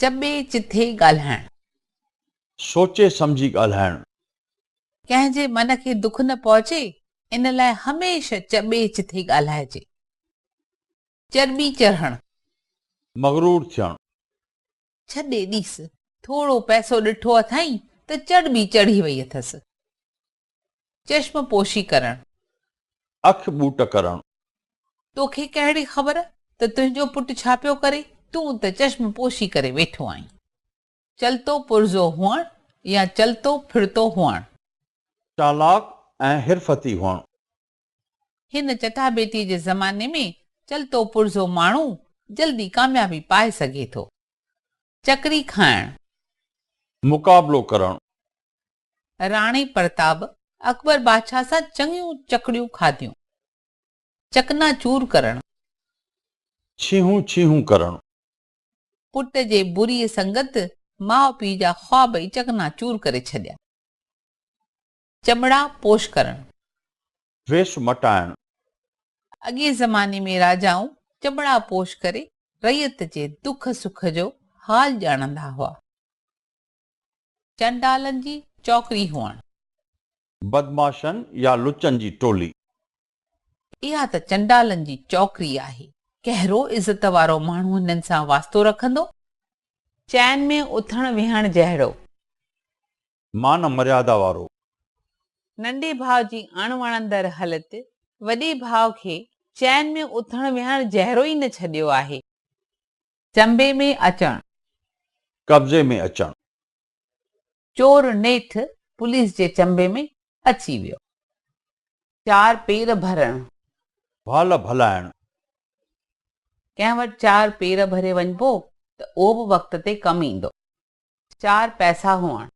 چٻي چٿي ڳالهائڻ. سوچي سمجهي ڳالهائڻ. ڪنهن جي من کي دک نه پهچي، ان لاء هميشه چٻي چٿي ڳالهائجي. چرٻي چڙهڻ. مغرور ٿيڻ. ڇڏي ڏيس، ٿورو پئسو ڏٺو اٿائين ته چرٻي چڙهي وئي اٿس. چشم پوشي ڪرڻ. اک ٻوٽ ڪرڻ. توکي ڪهڙي خبر ته تنهنجو پٽ ڇا پيو ڪري، تون ته چشم پوشي ڪري ويٺو آهين. چلتو پرزو هئڻ يا چلتو ڦرتو هئڻ. چالاڪ ۽ حرفتي هئڻ. هن چٽاڀيٽيء جي زماني ۾ چلتو پرزو ماڻهو جلدي ڪاميابي پائي سگهي ٿو. چڪري کائڻ. مقابلو ڪرڻ. راڻي پرتاب اڪبر بادشاهه سان چڱيون چڪڙيون کاڌيون. چڪنا چور ڪرڻ. ڇيهون ڇيهون ڪرڻ. پٽ جي بريء سنگت ماء پيء جا خواب ئي چڪنا چور ڪري ڇڏيا. چمڙا پوش ڪرڻ. ويس مٽائڻ. اڳئين زماني ۾ راجائون چمڙا پوش ڪري رعيت جي دک سک جو حال ڄاڻندا هئا. چنڊالن جي چوڪري هئڻ. بدمعاشن يا لچن جي ٽولي. اها ته چنڊالن جي چوڪري آهي. ڪهڙو عزت وارو ماڻهو هنن سان واسطو رکندو؟ چين ۾ اٿڻ ويهڻ جهڙو. مان مريادا وارو. ننڍي ڀاء جي اڻوڻندڙ هلت وڏي ڀاء کي چين ۾ اٿڻ ويهڻ جهڙو ئي نه ڇڏيو آهي. چنبي ۾ اچڻ. قبضي ۾ اچڻ. چور نيٺ پوليس جي چنبي ۾ اچي ويو. چار پير ڀرڻ. ڀال ڀلائڻ. ڪنهن وٽ چار پير ڀري وڃبو ته اهو به وقت تي ڪم ايندو. چار پئسا هئڻ.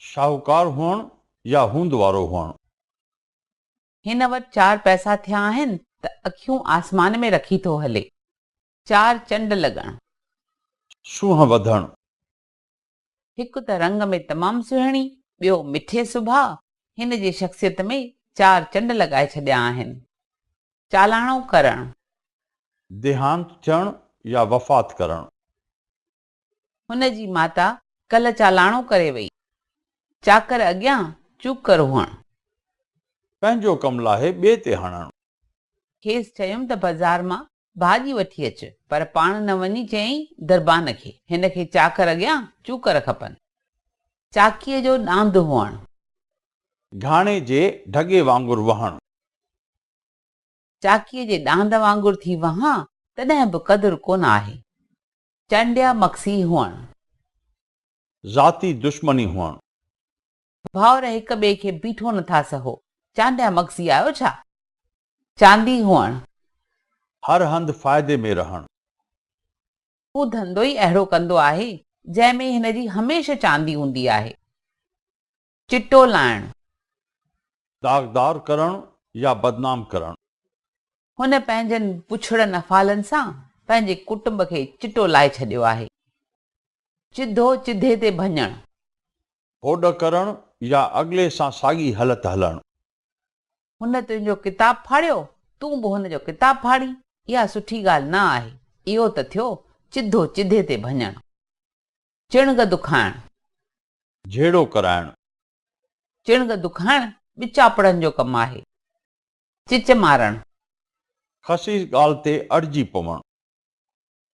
شاهوڪار هئڻ يا هوند وارو هئڻ. هن وٽ چار پئسا ٿيا آهن ته اکيون آسمان ۾ رکي ٿو هلي. چار چنڊ لڳڻ. سونهن وڌڻ. هڪ ته رنگ ۾ تمام سهڻي، ٻيو مٺي سڀاء، هن جي شخصيت ۾ چار چنڊ لڳائي ڇڏيا آهن. چالاڻو ڪرڻ. ديهانت ٿيڻ يا وفات ڪرڻ. هن جي ماتا ڪلهه چالاڻو ڪري وئي. چاڪر اڳيان چوڪر هئڻ. پنهنجو ڪم لاهي ٻئي تي هڻڻ. کيس چيم ته بازار مان ڀاڄي وٺي اچ، پر پاڻ نه وڃي چيائين دربان کي. هن کي چاڪر اڳيان چوڪر کپن. چاڪيء جو ڏاند هئڻ. گهاڻي جي ڍڳي وانگر وهڻ. چاڪيء جي ڏاند وانگر ٿي وهان، تڏهن به قدر ڪونه آهي. چانڊيا مگسي هئڻ. ذاتي دشمني هئڻ. ڀائر هڪ ٻئي کي بيٺو نه ٿا سهو. چانڊيا مگسي آهيو ڇا؟ چاندي هئڻ. هر هنڌ فائدي ۾ رهڻ. هو ڌنڌو ئي اهڙو ڪندو آهي، جنهن ۾ هن جي هميشه چاندي هوندي آهي. چٽو لائڻ. داغدار ڪرڻ يا بدنام ڪرڻ. هن پنهنجن بڇڙن افعالن سان پنهنجي ڪٽنب کي چٽو لائي ڇڏيو آهي. چڌو چڌي تي ڀڃڻ. هوڏ ڪرڻ يا اڳلي سان ساڳي هلت هلڻ. هن تنهنجو ڪتاب ڦاڙيو، تون به هن جو ڪتاب ڦاڙين، اها سٺي ڳالهه نه آهي. اهو ته ٿيو چڌو چڌي تي ڀڃڻ. چڻگ دکائڻ. جهيڙو ڪرائڻ. چڻگ دکائڻ ٻچاپڙن جو ڪم آهي. چچ مارڻ. خسيس ڳالهه تي اڙجي پوڻ.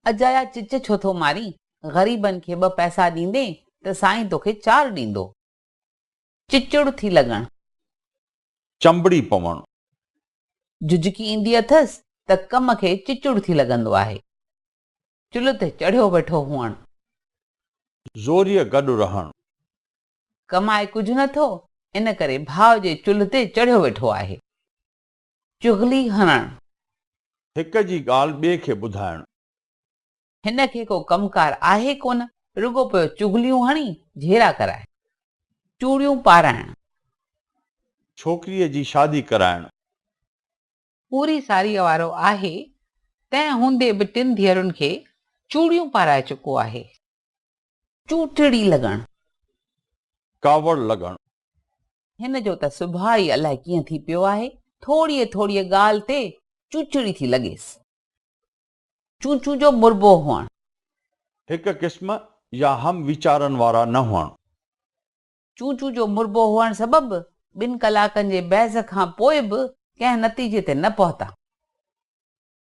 اجايا چچ ڇو ٿو مارين، غريبن کي ٻه پئسا ڏيندين ته سائين توکي چار ڏيندو. چچڙ ٿي لڳڻ. چنبڙي پوڻ. جهجهڪي ايندي اٿس ته ڪم کي چچڙ ٿي لڳندو آهي. چلهه تي چڙهيو ويٺو هئڻ. زوريء گڏ رهڻ. ڪمائي ڪجهه نه ٿو، ان ڪري ڀاء جي چلهه تي چڙهيو ويٺو آهي. چغلي هڻڻ. هڪ جي ڳالهه ٻئي کي ٻڌائڻ. هن کي ڪو ڪم ڪار آهي ڪونه، رڳو پيو چغليون هڻي جهيڙا ڪرائي. چوڙيون پارائڻ. ڇوڪريء جي شادي ڪرائڻ. پوري ساريء وارو آهي، تنهن هوندي به ٽن ڌيئرن کي چوڙيون پارائي چڪو آهي. چوٽڙي لڳڻ. ڪاوڙ لڳڻ. هن جو ته سڀاء ئي الائي ڪيئن ٿي پيو آهي، ٿوريء ٿوريء ڳالهه تي چوچڙي ٿي لڳيس. چونچون جو مربو هئڻ. هڪ قسم يا هم ويچارن وارا نه هئڻ. چونچو جو مربو هئڻ سبب ٻن ڪلاڪن جي بحث کان پوء به ڪنهن نتيجي تي نه پهتا.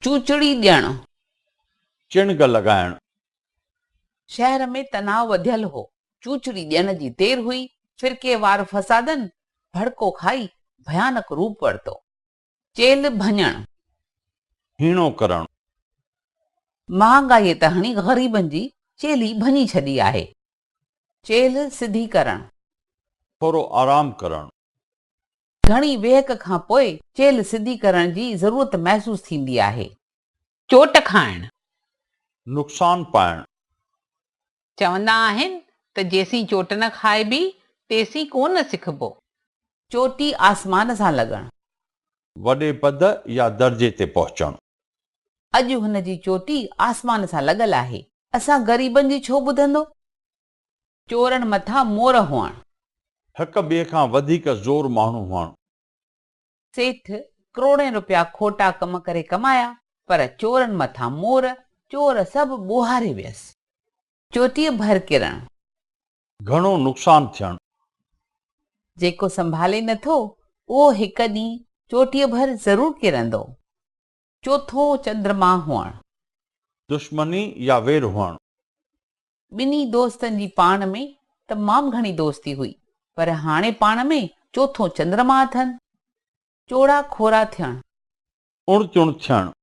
چوچڙي ڏيڻ. چڻگ لڳائڻ. شهر ۾ تناء وڌيل هو. چوچڙي ڏيڻ جي دير هئي، فرقيوار فسادن ڀڙڪو کائي ڀيانڪ روپ ورتو. چيلهه ڀڃڻ. هيڻو ڪرڻ. مهانگائيء ته هڻي غريبن جي چيلهه ئي ڀڃي ڇڏي آهي. چيلهه سڌي ڪرڻ. ٿورو آرام ڪرڻ. گهڻي ويهڪ کان پوء چيلهه سڌي ڪرڻ جي ضرورت محسوس ٿيندي آهي. چوٽ کائڻ. نقصان پائڻ. چوندا آهن ته جيسين چوٽ نه کائبي، تيسين ڪو نه سکبو. چوٽي آسمان سان لڳڻ. وڏي پد يا درجي تي پهچڻ. اڄ هن جي چوٽي آسمان سان لڳل آهي، اسان غريبن جي ڇو ٻڌندو؟ چورن مٿان مور هئڻ. هڪ ٻئي کان وڌيڪ زور ماڻهو هئڻ. سيٺ ڪروڙين روپيا کوٽا ڪم ڪري ڪمايا، پر چورن مٿان مور، چور سڀ ٻوهاري ويس. چوٽيء ڀر ڪرڻ. گهڻو نقصان ٿيڻ. جيڪو سنڀالي نٿو، اهو هڪ ڏينهن چوٽيء ڀر ضرور ڪرندو. چوٿون چندرما هئڻ. دشمني يا وير هئڻ. ٻنهي دوستن جي پاڻ ۾ تمام گهڻي دوستي هئي، پر هاڻي پاڻ ۾ چوٿون چندرما اٿن. چوڙا کورا ٿيڻ. اڻ تڻ ٿيڻ.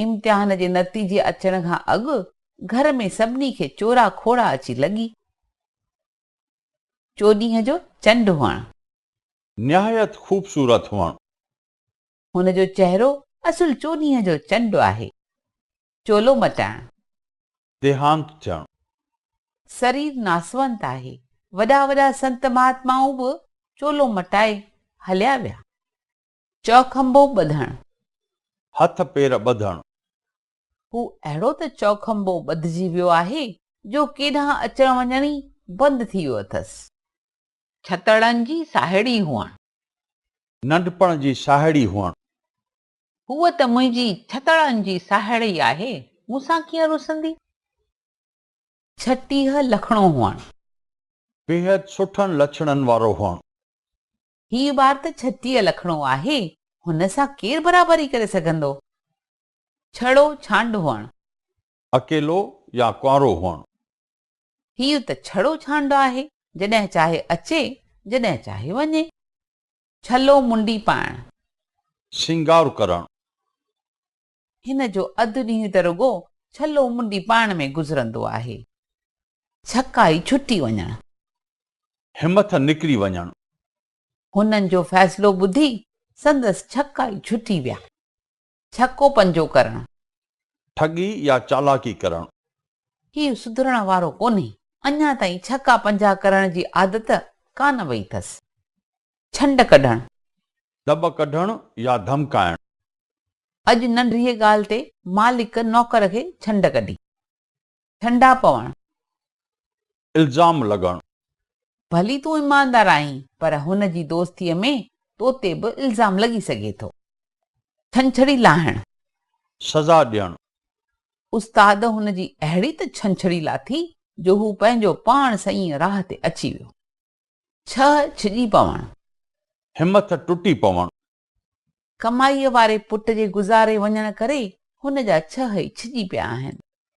امتحان جي نتيجي اچڻ کان اڳ گهر ۾ سڀني کي چورا کوڙا اچي لڳي. چوڏهينء جو چنڊ هئڻ. نهايت خوبصورت هئڻ. هن جو چهرو اصل چوڏهينء جو چنڊ آهي. چولو مٽائڻ. ديهانت ٿيڻ. سرير ناسونت آهي. وڏا وڏا سنت مهاتمائون به چولو مٽائي هليا ويا. چؤکنڀو ٻڌڻ. هٿ پير ٻڌڻ. هو اهڙو ته چؤکنڀو ٻڌجي ويو آهي جو ڪيڏانهن اچڻ وڃڻ ئي بند ٿي ويو اٿس. ڇتڙن جي ساهيڙي هئڻ. ننڍپڻ جي ساهيڙي هئڻ. هوء ته منهنجي ڇتڙن جي ساهيڙي آهي، مون سان ڪيئن رسندي؟ 36 لکڻو هئڻ. بيحد سٺن لڇڻن وارو هئڻ. هيء ٻار ته 36 لکڻو آهي، هن سان ڪير برابري ڪري سگهندو؟ ڇڙو ڇانڊ هئڻ. اڪيلو يا ڪنوارو هئڻ. هيء ته ڇڙو ڇانڊ آهي، جڏهن چاهي اچي، جڏهن چاهي وڃي. ڇلو منڊي پائڻ. سينگار ڪرڻ. هن جو اڌ ڏينهن ته رڳو ڇلو منڊي پائڻ ۾ گذرندو آهي. ڇڪا ئي ڇٽي وڃڻ. همٿ نڪري وڃڻ. هنن جو فيصلو ٻڌي سندس ڇڪا ئي ڇٽي ويا. ڇڪو پنجو ڪرڻ. ٺڳي يا چالاڪي ڪرڻ. هيء سڌرڻ وارو ڪونهي. اڃا تائين ڇڪا پنجا ڪرڻ جي عادت ڪانه وئي اٿس. ڇنڊ ڪڍڻ. دٻ ڪڍڻ يا ڌمڪائڻ. اڄ ننڍڙيء ڳالهه تي مالڪ نوڪر کي ڇنڊ ڪڍي. ڇنڊا پوڻ. الزام لڳڻ. ڀلي تون ايماندار آهين، پر هن جي دوستيء ۾ تو تي به الزام لڳي سگهي ٿو. ڇنڇڙي لاهڻ. سزا ڏيڻ. استاد هن جي اهڙي ته ڇنڇڙي لاٿي جو هو پنهنجو پاڻ سئينء راهه تي اچي ويو. ڇهه ڇڄي پوڻ. همٿ ٽٽي پوڻ. ڪمائيء واري پٽ جي گذاري وڃڻ ڪري هن جا ڇهه ئي ڇڄي پيا آهن.